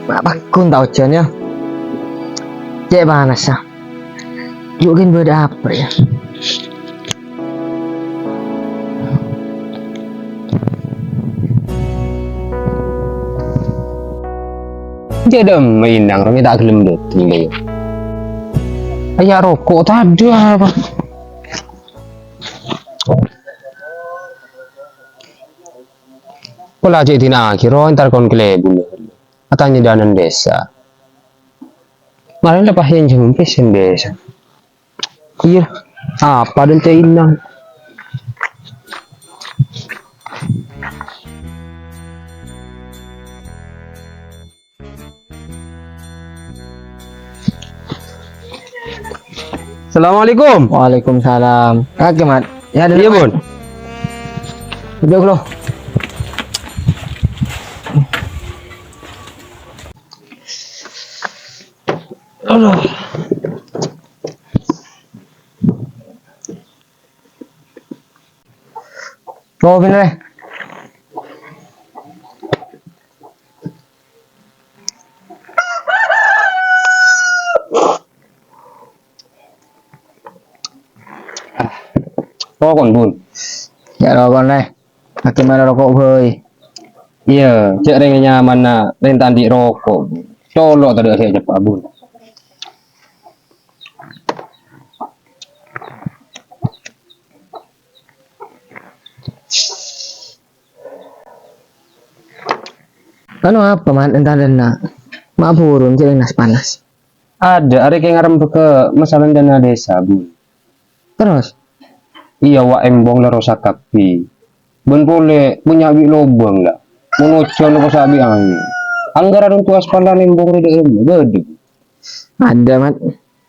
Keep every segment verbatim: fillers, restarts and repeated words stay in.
Ma' paggun ta' ojân, yâ. Cè' panassa. Jhughân bâdâ apa, yâ? Jhâ' dâ' emma inang, rèng ta' ghellem dâteng, yâ. Aya roko' tadâ' apa? Pola cè' dina'aghi, ro, entar kon kalèbun. Atanya dâ' nan dhisa. Marèna pas yèn jhâ' mempès yèn dhisa. Iyâ, apa dântè' inang? Assalamualaikum. Waalaikumsalam. Kakè, Mat. Yâ, duduk, Mat. Bun. Duduk, lo. Aduh. Kopi nè. Roko', Bun. Yâ, roko' nè. Kakè marè roko' bhâi. Iyâ, cè' rèng nyamanna rèng ta' andi' roko'. Colo' tadâ' sè èceppa', Bun. Anu apa, Mat, entar dâna? Ma' burung cè' nas-panas. Adâ', arè kè ngarembhâghâ masalah dâna dhisa, Bun. Terros? Iyâ, wa' embong la rosak kabbhi. Bân polè bânnya' bi' lobâng, la. Mon ojhân la rosak bi' angèn. Anggaran untuk aspalan embong rè dâ' remma bâdâ. Adâ, Mat.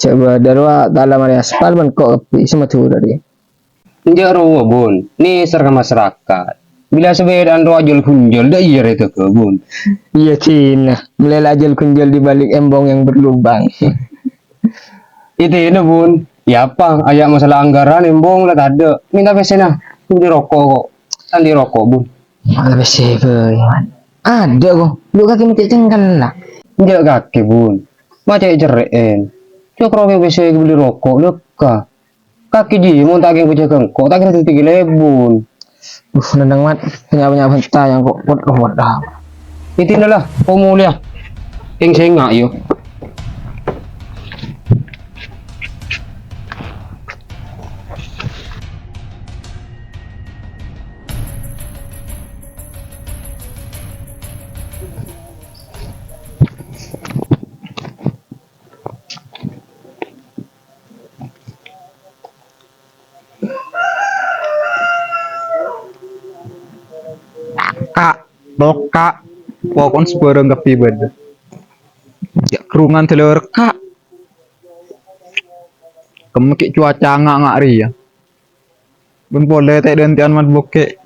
Jhâ' bâdâ rowa ta' la marè aspal bân ko' kabbhi sè Madhurâ rèya. Enjâ' rowa, Bun. Nèser ka masarakat. Bilâ sapèdaan rowa jhâl-ghunjhâl, dâ' iyâ rè tèghâ, Bun. Iyâ, Cina. Mèlè la jhâl-ghunjhâl di balik embong yang berlubang. Ètèna, Bun. Iyâ apa? Aya' masalah anggaran, embong la tadâ'. Mènta pèssèna. Bâli roko' ko'. Ta' andi' roko', Bun. Masalah pèssè bhâi, Mat. Adâ' ko'. Lu kakè mènta cengkella. Enjâ' kakè, Bun. Ma' cè' cerrè'en. Cokro kè pèssè bâli roko', lèkka. Kakè jiyâ mon ta' kèng pajâgâ engko', ta' kèra dhâddhi kalèbun. Uh, nenneng, Mat. Nya-, nya-, bhânta yang ko', waduh, waduh. Ètèna la, ko' molèya. Kèng sènga', yo. Ka', tokka', pokon sabhârâng kabbhi bâdâ. Jhâ' krungan dâlâr, Ka'. Kemma ghi' cuaca nga'-nga' rèya. Bân polè tè'-dântè'an Mat Bokè'.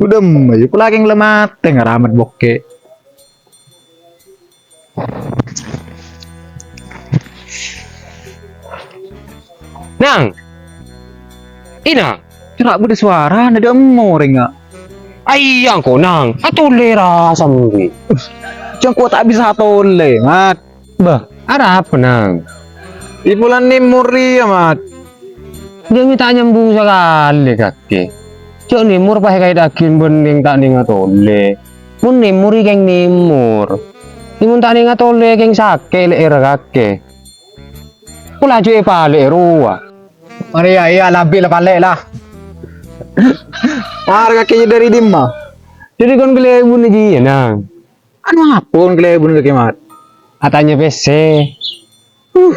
Udem, ayo, polaè kèng la matè ngara Mat Bokè'. Nang! Inang! Cera' bâdâ sowarana dâ' emma orèngnga. Aiyâ engko', Nang, atolè ra sambi. Jhâ' engko' ta' bisa atolè, Mat. Bâh, arapa, Nang? È bulân nèmor rèya, Mat. Jhâ' mè' ta' nyambung sakalè, kakè. Jhâ' nèmor pas èkaètaghi bân nèng ta' nèng atolè. Mon nèmor è kèng nèmor. Mon ta' nèng atolè kèng sakè' lè'èrra, kakè. Pola jhâ' èpalè'è rowa. Marè, iyâ, iyâ, la bi' la palè' la. Marè kakè dâri dimma? Dâri kon kalèbun jiyâ, Nang. Anu apa kon kalèbun kakè, Mat? Atanya pèssè. Uh,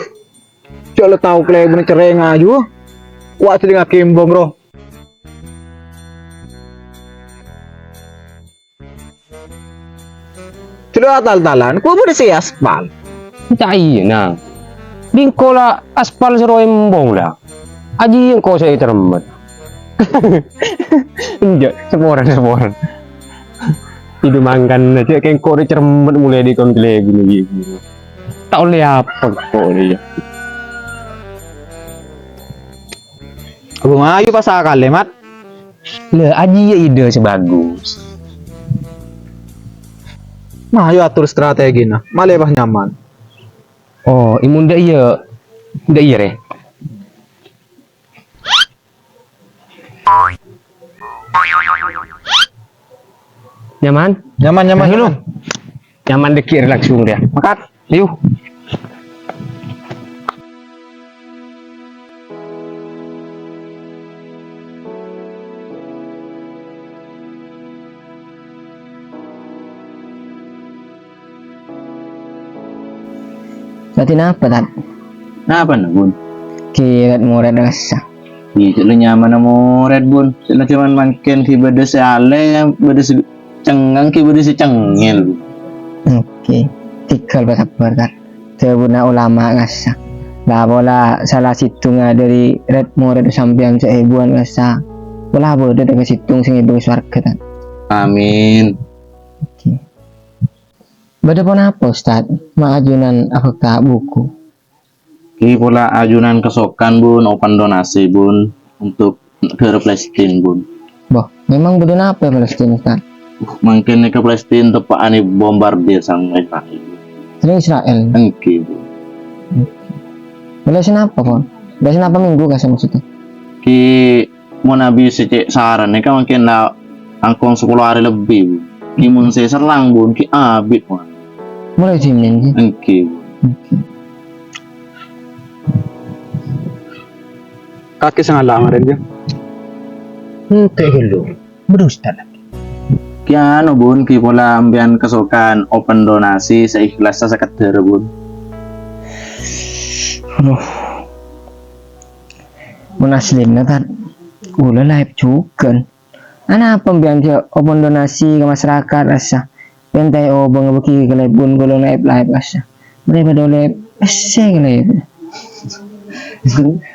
jhâ' la tao kalèbun cerrèng aju. Wa' sèdingngaghi embong, ro. Jhâ' la tal-talan, ko' bâdâ sè aspal. Ta' iyâ, Nang. Bi' engko' la aspal soro embong, la. Ajiyâ engko' sè ècerremmet. Enjâ', saporana, saporana. Itu mangkana, jhâ' kèng engko' rè cerremmet molaè dâri kon kalèbun ghi' buru. Ta' ollè apa engko' rè, yâ. Abu mayu pas sakalè, Mat. Lha, ajiyâ ide sè bagus. Mayu ator strategina, malè pas nyaman. Oh, èmon dâ' iyâ, dâ' iyâ, rè. Nyaman? Nyaman, nyaman, nyaman. Nyaman dâgghi' rè langsung rèya. Mangkat. Ayo. Dhâddhi napa, Tad? Napana, Bun? Kèra morèd kassa'. Iyâ, cè' la nyamana morèd, Bun. Cè' la jaman mangkèn ghi' bâdâ sè alèm, bâdâ sè cengngang, ghi' bâdâ sè cengngel. Oke, tèghâl pasabbhâr, Tad. Dhâbuna ulama kassa'. La pola sala sèttonga dâri rèd-morèd sampèyan sè èbuwân kassa'. Pola bâdâ tèka sèttong sè ngèbâ sowarghâ, Tad. Amin. Oke. Bâdâ ponapa, Ustad? Ma' ajunan abhâkta buku? Ghi pola ajunan kasokan, Bun, open donasi, Bun, untuk negara Palestina, Bun. Boh, memang bâdâ napa è Palestina, Ustad? Uh, mangkèn nèka Palestina teppa'an èbombardir sareng Israel. Sareng Israel? Èngghi, Bun. Oke. Mulai sè napa, Bun? Mulai sè napa minggu, kassa' maksudnya? Ghi Mon abis sè cè' sarana nèka mangkèn la langkong sapolo arè lebbi, Bun. Ghi mon sè serrang, Bun, ghi abit, Bun. Mulai dhimèn, ghi? Èngghi, Bun. Oke. Kakè sè ngala' marèn, ghi? Ente' ghâllu. Bâdâ ustad lagi. Ghi anu, Bun, ghi pola sampèyan kasokan open donasi sè ikhlas sasekedhâr, Bun. Aduh. Mon aslina, Tad, kaulâ laèp jhughân. Anapa sampèyan jhâ' open donasi ka masarakat, kassa'? Pèntaè obâng abâghi ka kalèbun, kaulâ laèp-laèp, kassa'. Marè padâ ollè pèssè kalèbun.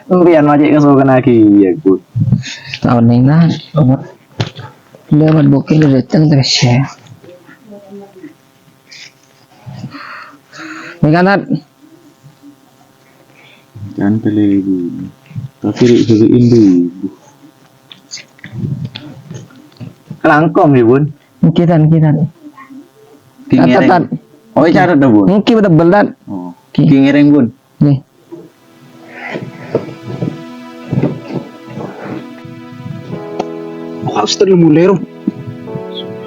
Sampèyan ma' cè' kasokanna kèya, Bun. Ta' onèng, Tad. Lewat bukit udah datang terus ya. Nèka, Tad. Kan kalèbun. Tapè rè' bâgâ'in dulu. Kalangkong, yâ, Bun? Èngghi, Tad, èngghi, Tad. Ghi ngèrèng. Tad, Tad. Oh, catet, Bun? Èngghi, tebel, Tad. Oh. Ghi. Ghi ngèrèng, Bun. Ngghi. Wah, Ustad la molè, ro.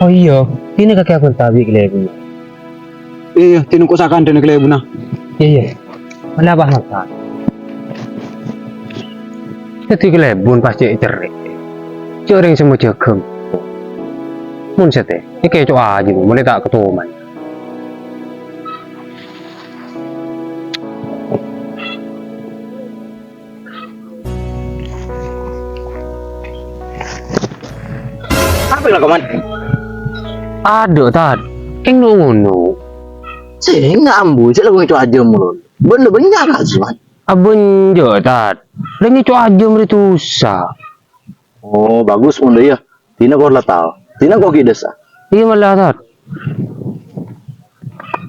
Oh iyâ, dinna kakè abhânta bi' kalèbunna. Iyâ, dinna engko' sakandhâna kalèbunna. Iyâ, iyâ. Mala paham, Tad. Dhâddhi kalèbun pas cè' cerrè'. Cè' orèng sè majâgâ. Mon satèya, èkèco' ajâm, molè ta' katoman. Apa la, Koman? Adhu, Tad. Kèng no ngono. Sènga' ambu, cè' la bânnya' ajâm, Lon. Bân la bânnya' kasuwan. Abânnya', Tad. Rèng èco' ajâm rè dusa. Oh, bagus mon dâ' iyâ. Dinna kor la tao. Dinna kor ghi' dâsa. Iyâ, mala, Tad.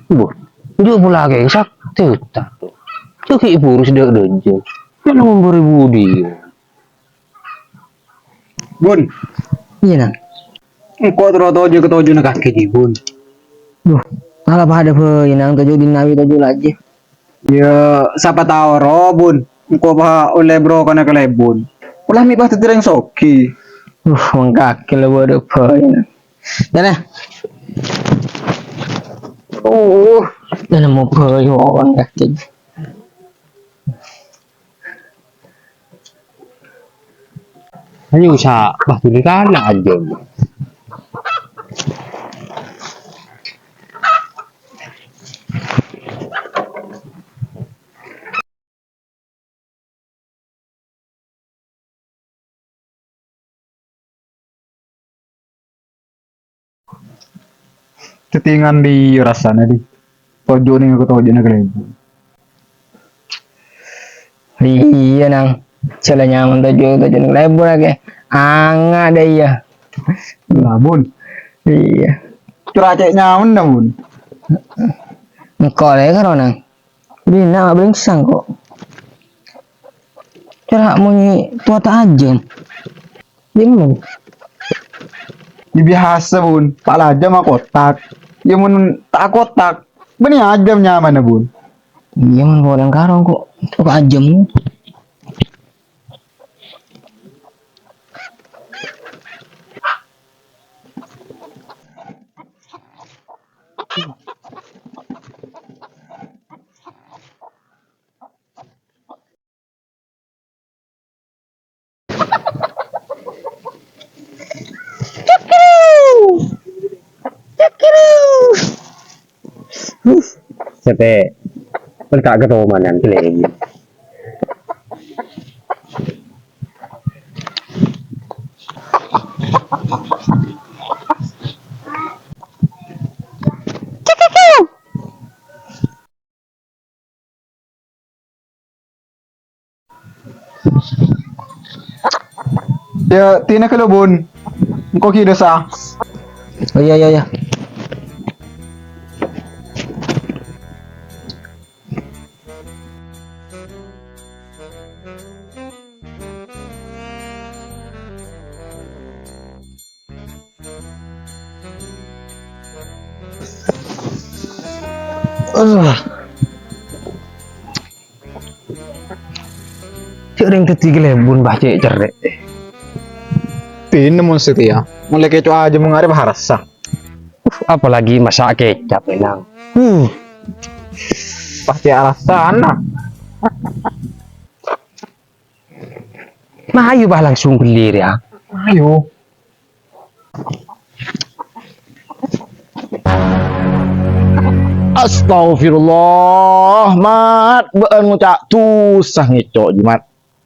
Bo, jhâ' pola kèng saktè, Tad. Jhâ' ghi' buru sè dâ'-dâjâ. Jhâ' la ngombâri budi. Bun. Iyâ, Nang. Engko' terro toju' ka tojuna kakè, Ji, Bun. Duh, ala padâ bhâi, Nang, toju' dinna bi' toju' lajâ. Yâ, sapa tao ro, Bun. Engko' pas ollè brokana kalèbun. Pola mè' pas dhâddhi rèng soghi. Uh, mangkakè la bâdâ bhâi. Dâna. Uh, dâna mo bhâi, oh, mangkakè. Ayo, sa, pas dulu kan ajâm. Dhâddhi ngan dhi rasana, dhi. Toju' nèng ka toju'na kalèbun. Iyâ, Nang. Jhâ' la nyaman toju', toju'na kalèbun kakè. Anga' dâ' iyâ. Lah, Bun. Iyâ. Cora' cè' nyamanna, Bun. Engko' lè karo, Nang. Dinna' ma' bhârengsang ko'. Cora' monyè towa ta' ajâm. Dimma? Yâ biyasa, Bun. Pa' lajâ ma' kotak. Iyâ, mon ta' kotak, bânnè ajâm nyamana, Bun. Iyâ, mon polè karong kok, kok ajâm. Sètè, pènta ketomanan, Gleng. Yâ, tina ghâllu, Bun. Engko' ghi' dâsa. Oh, iyâ, iyâ, iyâ. Ah. Cè' orèng dhâddhi kalèbun, bâh, cè' cerrè'. Dinah mon satèya, mon lè kèco' ajâm ngarè bâh arassa. Uh, apalagi masak kecap, Nang. Uh. Pastè arassa, nah. Nah, ayo, bâh, langsung ghellèr, yâ. Ayo. Astaghfirullah, Mat. Bâ'ân ngoca' dhusa ngèco', Mat.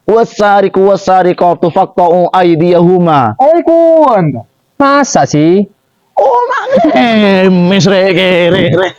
"Wassariqu wassariqatu faqta'u aidiyahuma." Oi, kuwan. Masa sih? Oh, mak ngemes, rek, rek, rek.